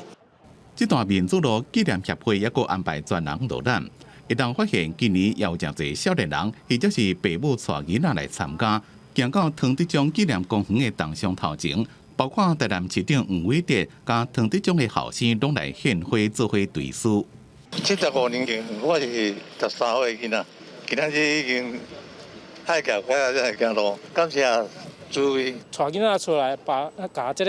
Speaker 2: 這段民主路紀念協會抑閣安排專人導覽。會當發現今年也有誠濟少年人，或者是爸母帶囡仔來參加，行到湯德宗紀念公園的銅像頭前，包括台南市長黃偉哲佮湯德宗的後生，攏來獻花做伙追思。
Speaker 6: 75年前，我是13歲囡仔，今仔日已經海峽開啊，才會行路，感謝諸位。
Speaker 18: 帶囡仔出來，把共這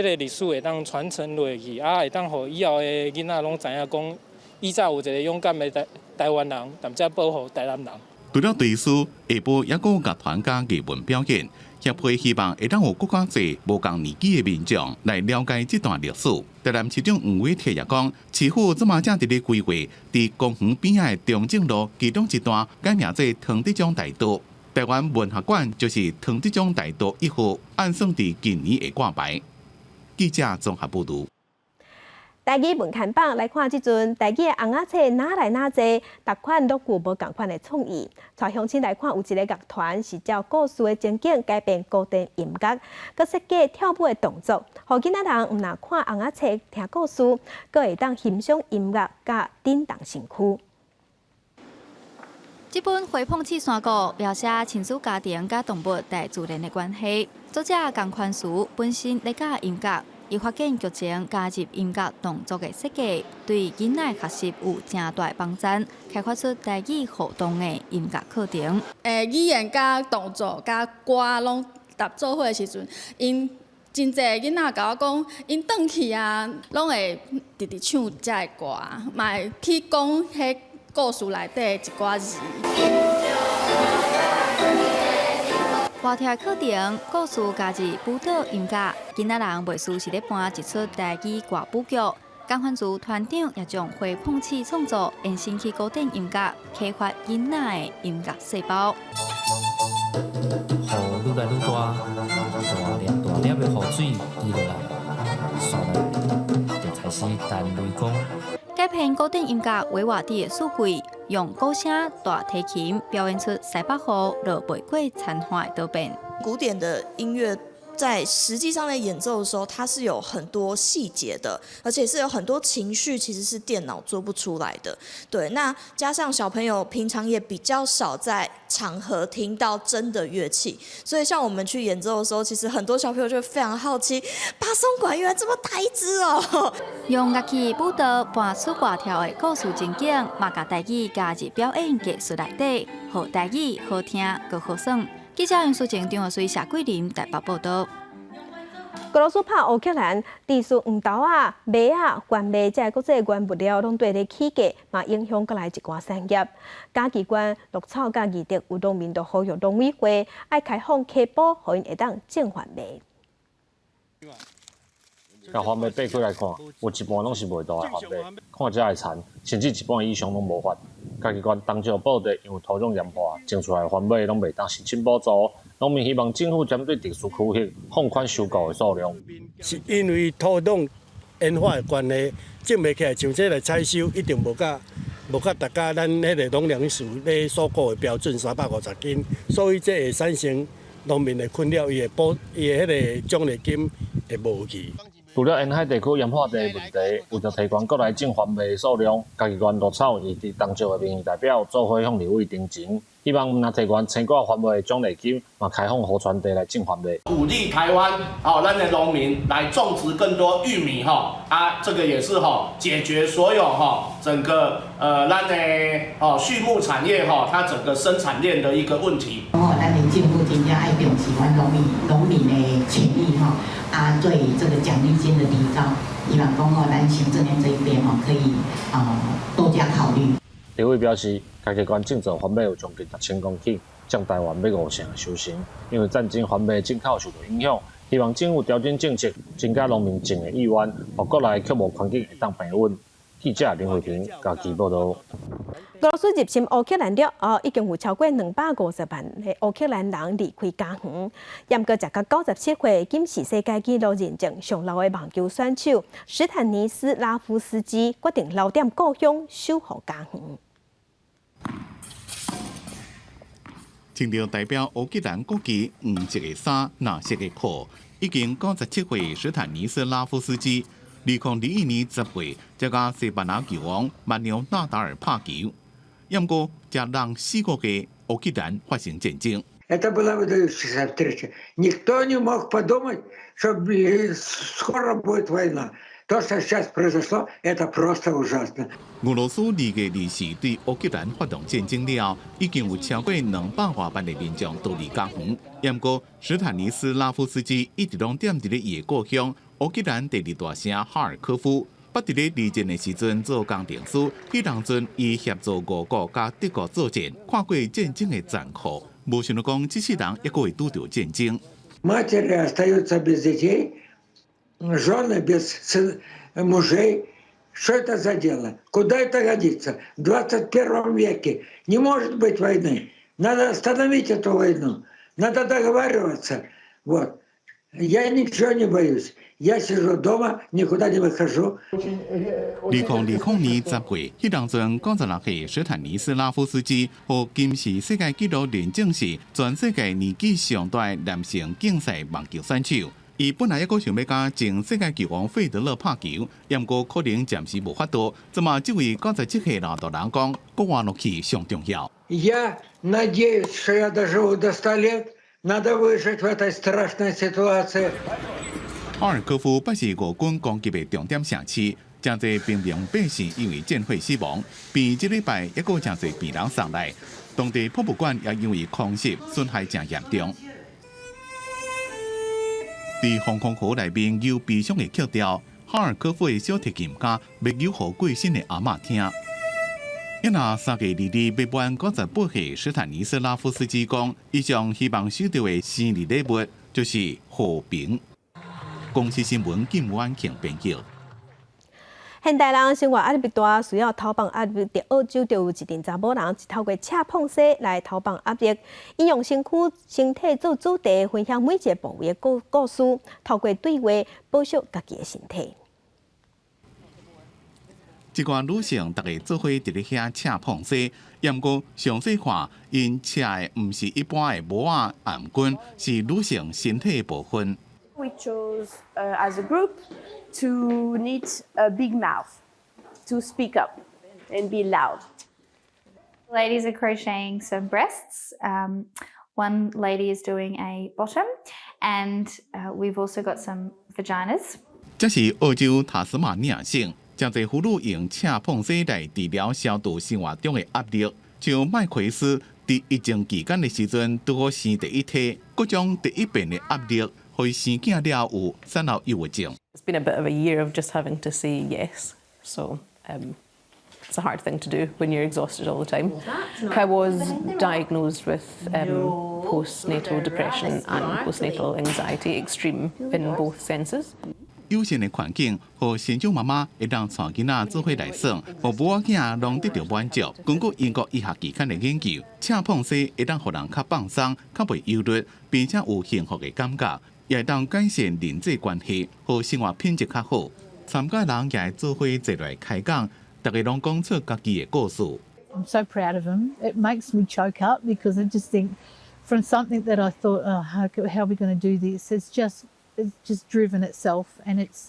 Speaker 18: 个歷史會當傳承落去，啊，會當予以後的囡仔攏知影講。以前有一个勇敢的台灣人，踮遮保護台南人。
Speaker 2: 除了追思，下晡抑閣有樂團佮藝文表演。協會希望會當有閣較濟無仝年紀的民眾來了解這段歷史。台南市長黃偉哲也講，市府這馬正佇咧規劃，佇公園邊仔的中正路其中一段改名做湯德宗大道。台灣文學館就是湯德宗大道1號，按算佇今年會掛牌。記者綜合報導。
Speaker 1: 台語文看榜來看，這陣台語的尪仔冊哪來哪濟，逐款攏有無仝款的創意。帶鄉親來看，有一个樂團是照故事的情景改編古典音樂，閣設計跳舞的動作，予囡仔人毋但看尪仔冊聽故事，閣會當欣賞音樂佮振動身軀。
Speaker 22: 這本《花碰刺山谷》描寫親子家庭佮動物大自然的關係。作者江寬慈本身咧教音樂。伊發現劇情加入音樂動作的設計，對囡仔學習有誠大幫助，開發出台語互動的音樂課程。
Speaker 23: 語言佮動作佮歌攏搭做伙的時陣，𪜶真濟囡仔共我講，𪜶轉去啊，攏會直直唱這个歌，嘛會去講彼故事內底的一寡字。
Speaker 22: 活跳課程，故事加入舞蹈音樂，囡仔人袂輸是咧搬一齣台語歌舞劇。江歡慈團長也將花碰刺創作延伸去古典音樂，啟發囡仔的音樂細胞。
Speaker 27: 雨愈來愈大，大粒大粒的雨水滴落來，紲來就開始彈雷公。
Speaker 22: 改編古典音樂維瓦蒂的四季，用鼓聲、大提琴表演出西北雨落袂過田岸的多變。
Speaker 28: 古典的音樂在實際上在演奏的時候，它是有很多細節的，而且是有很多情緒，其實是電腦做不出來的。對，那加上小朋友平常也比較少在場合聽到真的樂器，所以像我們去演奏的時候，其實很多小朋友就非常好奇，巴松管原來這麼大一支哦。
Speaker 22: 用樂器舞蹈搬出活跳的故事情景，嘛共台語加入表演藝術內底，予台語好聽閣好耍。記者楊淑靜、張學水、謝桂林台北報道。
Speaker 1: 俄羅斯拍烏克蘭，持續黃豆仔、麥仔、原麥這個國際原物料攏綴咧起價，嘛影響國內一寡產業。嘉義縣鹿草佮義德有農民就呼籲農委會愛開放溪埔，予𪜶會當種番麥。
Speaker 29: 共番麥爬起來看，有一半攏是袂大的番麥，看才會殘，甚至一半以上攏無發。嘉義縣東石報地因為土壤鹽化，種出來的番麥攏袂當申請補助。農民希望政府針對特殊區域放寬收購的數量。
Speaker 30: 是因為土壤鹽化的關係，種袂起來，像這來採收一定無佮大家咱彼个農糧署咧所估的標準350斤，所以這會產生農民的困擾，伊的補伊的彼个獎勵金會會無去。
Speaker 29: 除了沿海地區鹽化地的問題，為著提懸國內種番麥的數量，嘉義縣鹿草以及東石的民意代表做伙向立委陳情，希望毋但提懸青果番麥的獎勵金，嘛開放河川地來種番麥。
Speaker 4: 鼓勵台灣哦，咱的農民來種植更多玉米哈，啊，這個也是哈解決所有哈整個咱的哦畜牧產業哈，它整個生產鏈的一個問題。
Speaker 7: 哦，咱的政府真正愛重視阮農民農民的權益哈，啊，對這個獎勵金的提高，希望講吼，咱行政院這一邊吼可以多加考慮。
Speaker 29: 立委表示，嘉義縣種植番麥有將近6000公頃，佔台灣欲五成的收成。因為戰爭，番麥進口受到影響，希望政府調整政策，增加農民種的意願，予國內穀物環境會當平穩。記者林慧婷嘉義報導。
Speaker 1: 俄羅斯入侵烏克蘭了後，已經有超過250萬的烏克蘭人離開家園。毋過，食甲97歲，金氏世界紀錄認證上老的網球選手史坦尼斯拉夫斯基決定留踮故鄉守護家園。
Speaker 2: 穿著代表烏克蘭國旗黃色的衫、藍色的褲，已經97歲史坦尼斯拉夫斯基，2021年10月，才佮西班牙球王馬紐納達爾拍球。毋過，這讓四國的烏克蘭發生戰爭。
Speaker 8: Это была выдающаяся встреча. Никто не мог подумать, что скоро будет война. То, что сейчас произошло, это просто ужасно.
Speaker 2: 俄羅斯2月24對烏克蘭發動戰爭了後，已經有超過200多萬的民眾逃離家園。毋過，史坦尼斯拉夫斯基一直攏踮佇咧伊的故鄉烏克蘭第二大城哈爾科夫。捌佇咧二戰的時陣做工程師，彼當陣伊協助俄國佮德國作戰，看過戰爭的殘酷，無想到講這世人猶閣會拄著戰爭。
Speaker 8: Матери остаются без детей, жены без мужей. Что это за дело? Куда это годится? В 21 веке не может быть войны. Надо остановить эту войну. Надо договариваться. Вот. Я ничего не боюсь. Я сижу дома, никуда не выхожу.
Speaker 2: 2020年10月，彼當陣96歲史坦尼斯拉夫斯基予金氏世界紀錄認證是全世界年紀上大的男性競賽網球選手。伊本來猶閣想欲佮前世界球王費德勒拍球，毋過可能暫時無法度。這馬這位97歲老大人講，閣活落去上重要。
Speaker 8: Я надеюсь, что я доживу до 100 лет. Надо выжить в этой страшной ситуации.
Speaker 2: 哈爾科夫捌是俄軍攻擊的重點城市，誠濟平民百姓因為戰火死亡。病這禮拜猶閣誠濟病人送來，當地博物館也因為空襲損害誠嚴重。佇防空壕內面有悲傷的曲調，哈爾科夫的小提琴家欲演予過身的阿嬤聽。伊若3月22日欲滿98歲史坦尼斯拉夫斯基講，伊上希望收到的生日禮物就是和平。公視新聞金婉慶編輯。
Speaker 1: 現代人生活壓力大，需要投放壓力。佇澳洲就有一陣查某人是透過赤膨西來投放壓力，𪜶用身軀、身體做主題，分享每一個部位的故故事，透過對話保惜家己的身體。
Speaker 2: 這寡女性逐家做伙佇咧遐赤膨西，毋過詳細看，𪜶赤的毋是一般的帽仔、頷巾，是女性身體的部分。
Speaker 9: We chose as a group to knit a big mouth, to speak up and be loud.
Speaker 22: Ladies are crocheting some breasts. One lady is doing a bottom, and we've also got some vaginas.
Speaker 2: 這是澳洲塔斯馬尼亞省，誠濟婦女用赤膨西來治療消除生活中的壓力。像麥奎斯佇疫情期間的時陣，拄好生第一胎，閣將第一遍的壓力，予伊生囝了有產後憂鬱症。
Speaker 10: It's been a bit of a year of just having to say yes, so it's a hard thing to do when you're exhausted all the time. I was diagnosed with postnatal depression and postnatal anxiety, extreme in both senses.
Speaker 2: 友善的環境，予新手媽媽會當帶囡仔做伙來耍，予母仔囝攏得著滿足。根據英國醫學期刊的研究，赤膨西會當予人較放鬆、較袂憂慮，並且有幸福的感覺，也會當改善人際關係，予生活品質較好。參加人也會做伙坐來開講，逐家攏講出家己的故事。
Speaker 11: I'm so proud of him. It makes me choke up because I just think from something that I thought, oh, how are we going to do this? It's just It's just driven itself and it's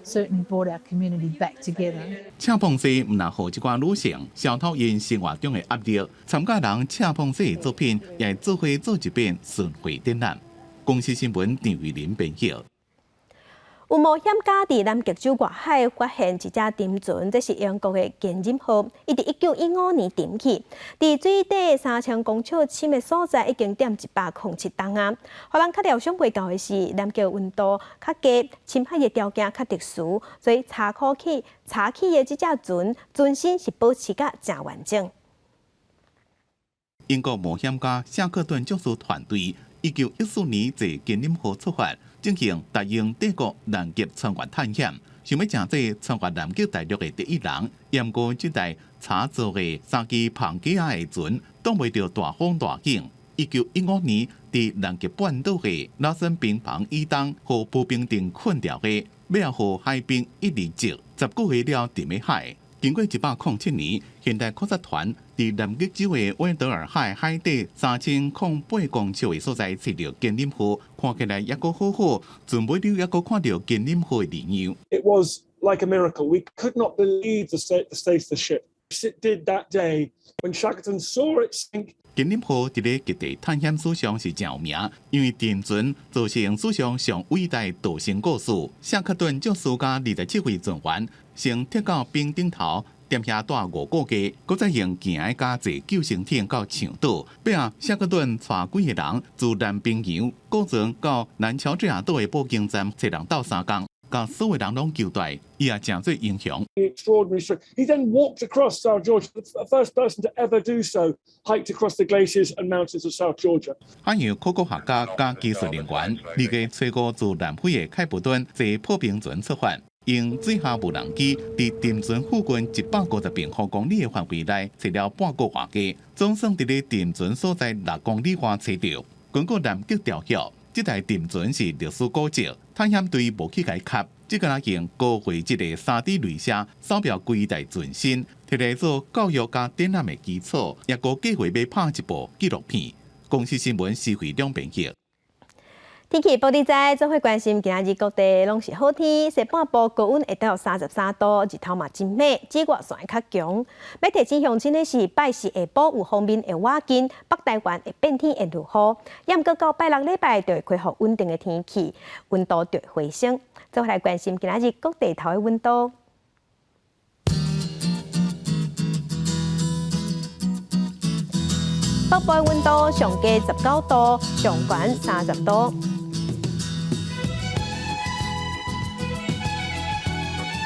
Speaker 11: certainly brought our community back together.
Speaker 2: 赤碰西毋但予這寡女性消除𪜶生活中的壓力，參加人赤碰西的作品也會做伙做一遍巡迴展覽。公視新聞張玉林編譯。
Speaker 1: 有冒險家佇南極洲外海發現一隻沉船，這是英國的堅忍號，伊佇1915年沉去，佇水底3000公尺深的所在已經踮107冬啊！予人較料想袂到的是，南極溫度較低，深海的條件較特殊，所以查起的這隻船，船身是保持甲誠完整。
Speaker 2: 英國冒險家謝克頓爵士團隊1914年坐堅忍號出發，進行大英帝國南極穿越探險，想欲成做穿越南極大陸的第一人。毋過這台柴做的三支帆架仔的船，擋袂著大風大浪。1915年，佇南極半島的拉森冰棚以東，予浮冰頂困牢的，尾仔予海冰一直積，10個月了沉佇海。經過107年，現代考察團佇南極洲的威德爾海海底3008公尺的所在揣著堅忍號，看起來猶閣好好，船尾裡猶閣看著堅忍號的字樣。
Speaker 5: It was like a miracle. We could not believe the state of the ship. It did that day when Shackleton saw it sink.
Speaker 2: 堅忍號佇咧極地探險史上是誠有名，因為沉船造成史上上偉大逃生故事。謝克頓爵士佮27位船員，先撤到冰頂頭，踮遐蹛5個月，閣再用行的佮坐救生艇到長島。尾仔謝克頓帶幾个人自南冰洋過船到南喬治亞島的捕鯨站，揣人鬥相共，共所有人攏救蹛，伊也成做英雄。
Speaker 5: Extraordinary story. He then walked across South Georgia, the first person to ever do so, hiked across the glaciers and mountains of South Georgia.
Speaker 2: 海洋考古學家佮技術人員，二月初五自南非的開普敦坐破冰船出發，用水下無人機佇沉船附近150平方公里的範圍內，揣了半個外多，總算佇咧沉船所在6公里外揣著。根據南極條約，這台沉船是歷史古蹟，探險隊無去共伊磕，只敢若用高畫質的3D鐳射掃描規台船身，提來做教育佮展覽的基礎，也閣計劃欲拍一部紀錄片。公視新聞施惠兩編譯。
Speaker 1: 天氣報你知，做伙關心今仔日各地攏是好天，西半部高溫會到33度，日頭嘛真猛，紫外線會較強。欲提醒鄉親的是，拜四下晡有鋒面會倚近，北台灣會變天會落雨。毋過到拜六禮拜就會恢復穩定的天氣，溫度就會回升。做伙來關心今仔日各地頭的溫度。北部溫度上低19度，上懸30度。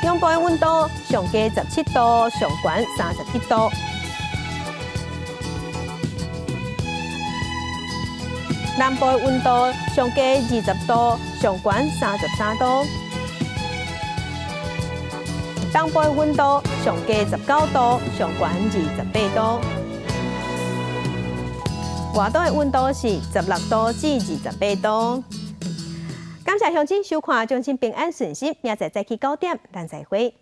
Speaker 1: 中部溫度上低17度，上懸31度。南部溫度上低20度，上懸33度。東部溫度上低19度，上懸28度。外島的溫度是16度至28度。感謝鄉親收看，祝親平安順心，明仔載早起9點，咱再會。